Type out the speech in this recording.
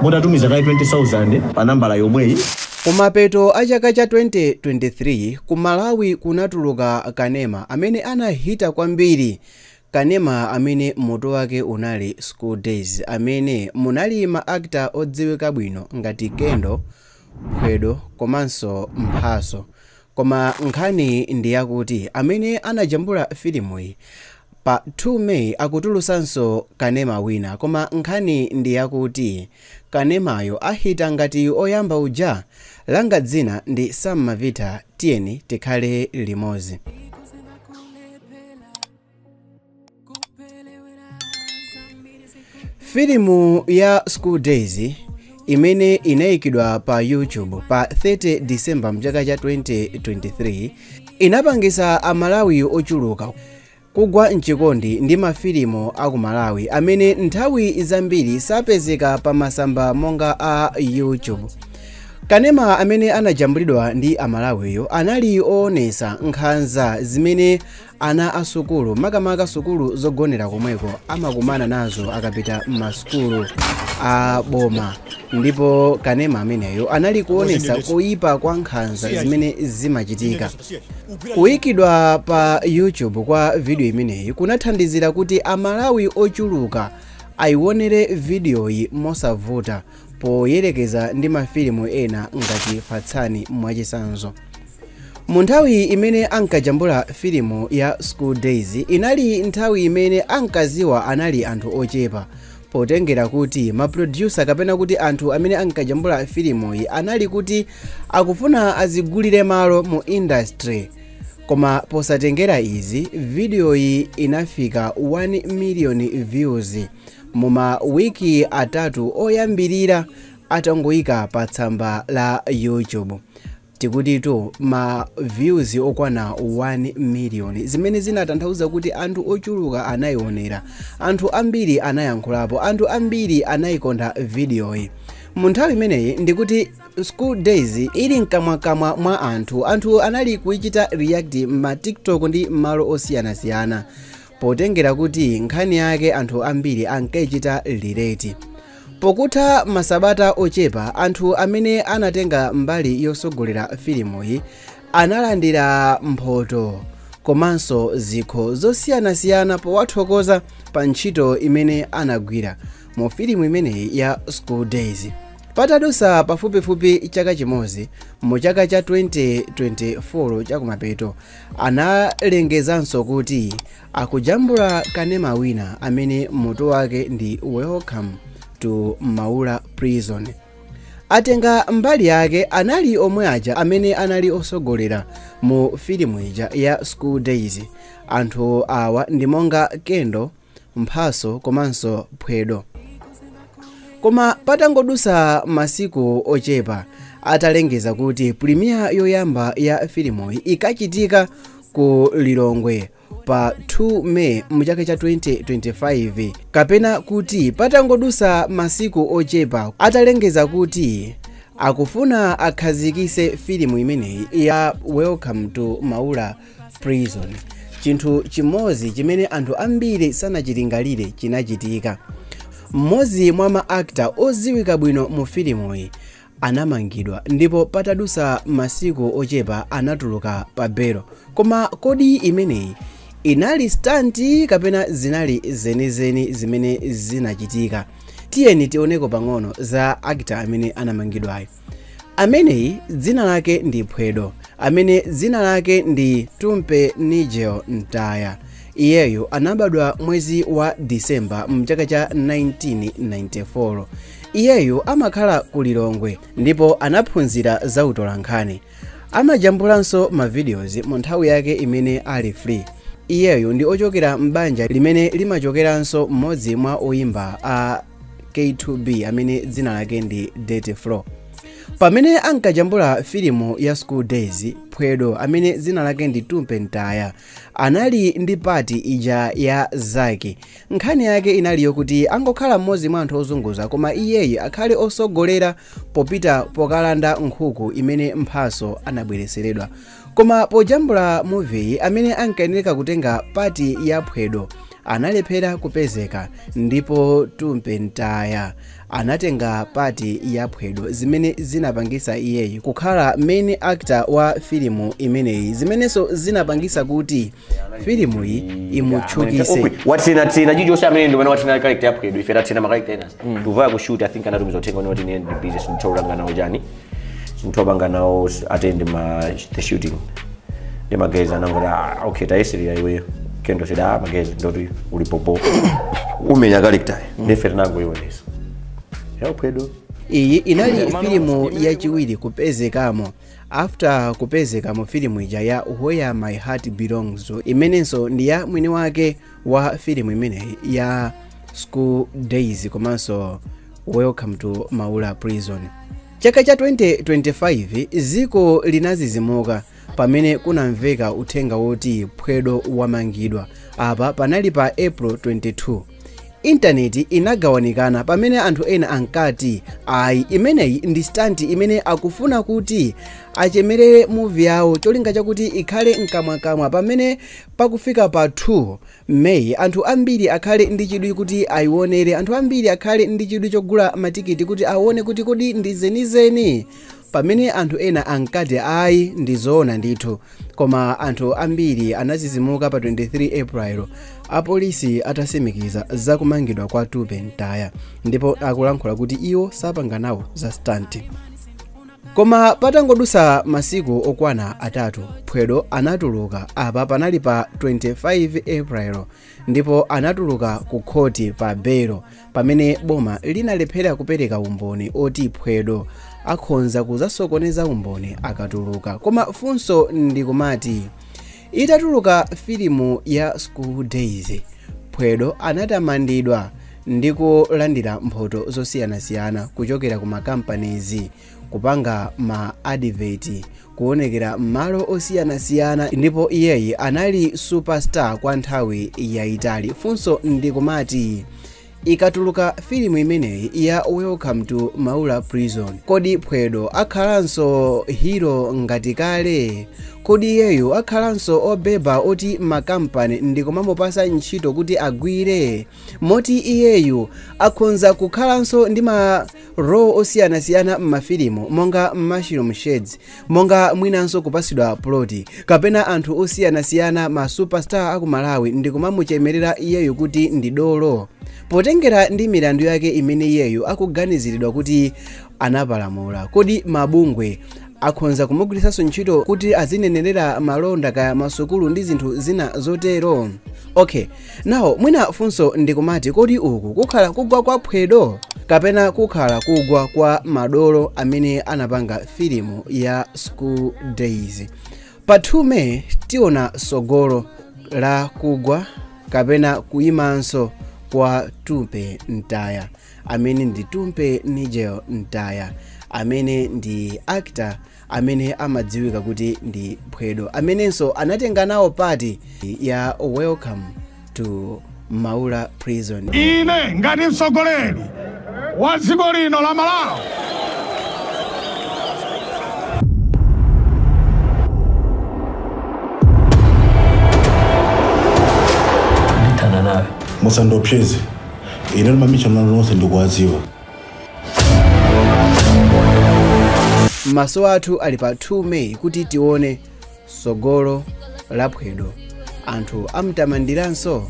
Mutatumiza kayi 20,000 pa nambala yomweyi. Kumapeto a chaka cha 2023 ku Malawi kunatuluka kanema amene anahita kwambiri, kanema amene mutu wake unali School Days, amene munali ma actor odziwika bwino ngati Kendo, Phwedo komanso Mphaso. Koma nkhani ndi yakuti amene anajambula filimuyi pa 2 May akutulusanso kanema wina, koma nkhani ndi yakuti kanemayo ahita ngati oyamba uja. Langa dzina ndi Sam Mavita, tiyeni tikhale limodzi. Filimu ya School Days imene inayikidwa pa YouTube pa 30 December mchaka cha 2023 inapangisa Amalawi ochuluka kugwa mchikondi ndi mafilimu aku Malawi amene nthawi zambiri sapezeka pa masamba monga a YouTube. Kanema amene anajambulidwa ndi Amalawiyo anali oonesa nkhanza zimene ana asukulu, makamaka sukulu zogonera komweko, amakumana nazo akapita m'masukulu a boma. Ndipo kanema ameneyo anali kuonesa kuyipa kwa nkhanza zimene zimachitika. Kuyikidwa pa YouTube kwa video imeneyi kunathandizira kuti Amalawi ochuluka ayionere vidiyoyi mosavuta poyerekeza ndi mafilimu ena ngati Fatsani mwachisanzo. Mu nthawi imene ankajambula filimu ya School Days inali nthawi imene ankaziwa anali anthu ochepa, potengera kuti ma producer kapena kuti anthu amene ankajambula filimuyi anali kuti akufuna azigulire malo mu industry. Koma posatengera izi, vidiyoyi inafika 1 million views muma wiki atatu oyambirira atangoyika pa tsamba la YouTube. Tikutitu ma views okwana 1 million, zimene zinatanthauza kuti anthu ochuluka anayionera, anthu ambiri anayankhulapo, anthu ambiri anayikonda vidiyoyi. Mu nthawi imeneyi ndikuti School Days ili mkamwakamwa mwa anthu, anthu anali kuichita react ma TikTok ndi malo osiyanasiyana, potengera kuti nkhani yake anthu ambiri ankayichita relate. Pokutha masabata ochepa, anthu amene anatenga mbali yosogolera filimuyi analandira mphoto komanso zikho zosiyanasiyana powathokoza pa ntchito imene anagwira mu filimu imeneyi ya School Days. Patadusa pafupifupi chaka chimodzi, mu chaka cha 2024 chakumapeto, analengezanso kuti akujambula kanema wina amene mutu wake ndi Welcome to Maula Prison. Atenga mbali yake anali omwe aja amene anali osogolera mu filimu ija ya School Days. Anthu awa ndi monga Kendo, Mphaso komanso Phwedo. Koma patangodusa masiku ochepa atalengeza kuti premiere yoyamba ya filimuyi ikachitika ku Lilongwe pa 2 May mchaka cha 2025, kapena kuti patangodusa masiku ochepa atalengeza kuti akufuna akhazikise filimu imeneyi ya Welcome to Maula Prison, chinthu chimodzi chimene anthu ambiri sanachilingalire chinachitika. Mmodzi mwa ma actor oziwika bwino mu filimuyi anamangidwa ndipo patadusa masiku ochepa anatuluka pa belo. Koma kodi imeneyi inali stunt kapena zinali zenizeni zimene zinachitika? Tiyeni tioneko pang'ono za actor amene anamangidwayo. Ameneyi dzina lake ndi Phwedo, amene dzina lake ndi Tumpe Nigel Ntaya. Iyeyo anabadwa mwezi wa Disemba mchaka cha 1994. Iyeyo amakhala ku Lilongwe ndipo anaphunzira za utolankhani. Amajambulanso ma videos mu nthawi yake imene ali free. Iyeyo ndi ochokera m'banja limene limachokeranso mmodzi mwa oyimba a K2B amene dzina lake ndi Dirty Flow. Pamene ankajambula filimu ya School Days, Phwedo amene dzina lake ndi Tumpe Ntaya anali ndi pati ija ya Zaki. Nkhani yake inali yokuti angokhala mmodzi mwa anthu ozunguza, koma iyeyi akhale osogolera popita pokalanda nkhuku imene Mphaso anabwereseredwa. Koma pojambula movie amene ankayenera kutenga pati ya Phwedo Analephera kupezeka ndipo Tumpe Ntaya anatenga part ya Phwedo, zimene zinapangisa iyeyi kukhala main actor wa filimu imeneyi, zimenenso zinapangisa kuti filimu iyi imutchukise. Watsina chichonse amene ndi watsina character ya Phwedo, ife tatsina ma character ena. Tuvaya ku shoot, I think anatumiza uthenga woti ine ndi busy, sintholanga nawo chani, sinthopanga nawo attend ma the shooting. Ndi magezi anangoti, "Ah, okay, tayeserera iweyo." Kendo said, "Ah, magezi ndoti uli popo umenya character." Ndife tinangoionesa ya Phwedo. Iyi inali filimu yachiwiri kupezekamo after kupezeka mu filimu ija ya Where My Heart Belongs, imenenso ndi ya mwini wake wa filimu imeneyi ya School Days komanso Welcome to Maula Prison. Chaka cha 2025 ziko linazizimuka pamene kunamveka uthenga woti Phwedo wamangidwa. Apa panali pa April 22. Intaneti inagawanikana pamene anthu ena ankati ayi, imeneyi ndi stunt imene akufuna kuti achemerere movie yawo cholinga chakuti ikhale mkamwakamwa, pamene pakufika pa 2 May anthu ambiri akhale ndi chidwi kuti ayionere, anthu ambiri akhale ndi chidwi chogula matikiti kuti aone kuti kodi ndi zenizeni. Pamene anthu ena ankati ayi, ndi zoona ndithu. Koma anthu ambiri anazizimuka pa 23 April apolisi atasimikiza zakumangidwa kwa Tupe Ntaya, ndipo akulankhula kuti iwo sapanga nawo za stunt. Koma patangodusa masiku okwana 3 Phwedo anatuluka. Apa panali pa 25 April ndipo anatuluka ku khoti pa belo, pamene boma linalephera kupereka umboni oti Phwedo akhonza kuzasokoneza umboni akatuluka. Koma funso ndikumati, itatuluka filimu ya School Days, Phwedo anatamandidwa ndi kulandira mphoto zosiyanasiyana kuchokera ku makampanizi, kupanga ma advert, kuonekera m'malo osiyanasiyana, ndipo iyeyi anali superstar kwa nthawi yayitali. Funso ndikumati, ikatuluka filimu imeneyi ya Welcome to Maula Prison, kodi Phwedo akhalanso hero ngati kale? Kodi iyeyo akhalanso obeba oti makampani ndikumamupasa ntchito kuti agwire, moti iyeyu akhonza kukhalanso ndi ma role osiyanasiyana m'mafilimu monga Mushroom Shades, monga mwinanso kupasidwa plot, kapena anthu osiyanasiyana ma superstar aku Malawi ndikumamuchemerera iyeyu kuti ndi dolo, potengera ndi milandu yake imene iyeyu akuganiziridwa kuti anapalamula? Kodi mabungwe akhonza kumugwiritsanso ntchito kuti azinenerera malonda kaya masukulu ndi zinthu zina zotero? Okay, now mwina funso ndikumati, kodi uku kukhala kugwa kwa Phwedo kapena kukhala kugwa kwa madolo amene anapanga filimu ya School Days? Pa 2 May tiona sogolo la kugwa kapena kuyimanso kwa Tumpe Ntaya, amene ndi Tumpe Nigel Ntaya, amene ndi actor amene amadziwika kuti ndi Phwedo, amenenso anatenga nawo part ya Welcome to Maula Prison. Ine ngati mtsogoleri wa dziko lino la Malawi, ndithana nawe. Musandopyeze ine, limamicha mlandu nonse ndikuwadziwa. Maso athu ali pa 2 May kuti tione sogolo la Phwedo. Anthu amtamandiranso.